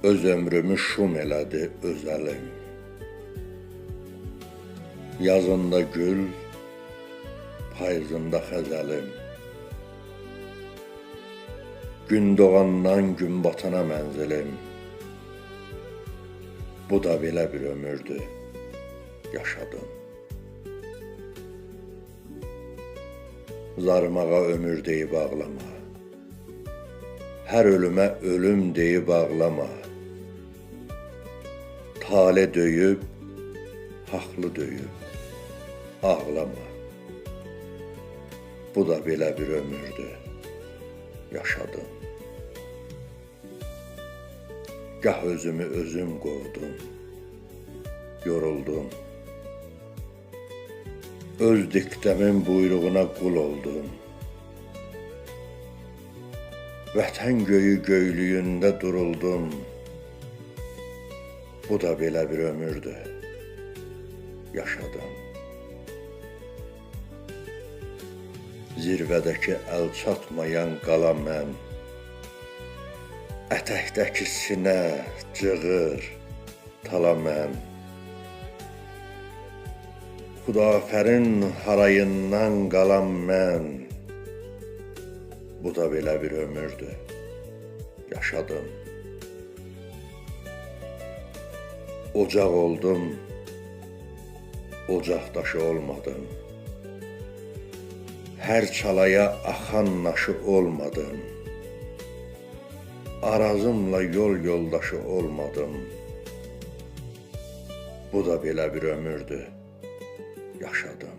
Öz ömrümü şum elədi öz əlim. Yazında gül, payızında xəzəlim. Gün doğandan gün batana mənzilim. Bu da belə bir ömürdü, yaşadım. Zarımağa ömür deyib ağlama. Hər ölümə ölüm deyib ağlama. Tale döyüb, haqlı döyüb, ağlama. Bu da belə bir ömürdü, yaşadım. Gah özümü özüm qovdum, yoruldum. Öz diktəmin buyruğuna qul oldum. Vətən göyü göylüyündə duruldum. Bu da belə bir ömürdü, yaşadım. Zirvədəki əl çatmayan qala mən, ətəkdəki sinə, cığır, tala mən. Xudafərin harayından qalan mən. Bu da belə bir ömürdü, yaşadım. Ocaq oldum, ocaqdaşı olmadım. Hər çalaya axan naşı olmadım. Arazımla yol yoldaşı olmadım. Bu da belə bir ömürdü, yaşadım.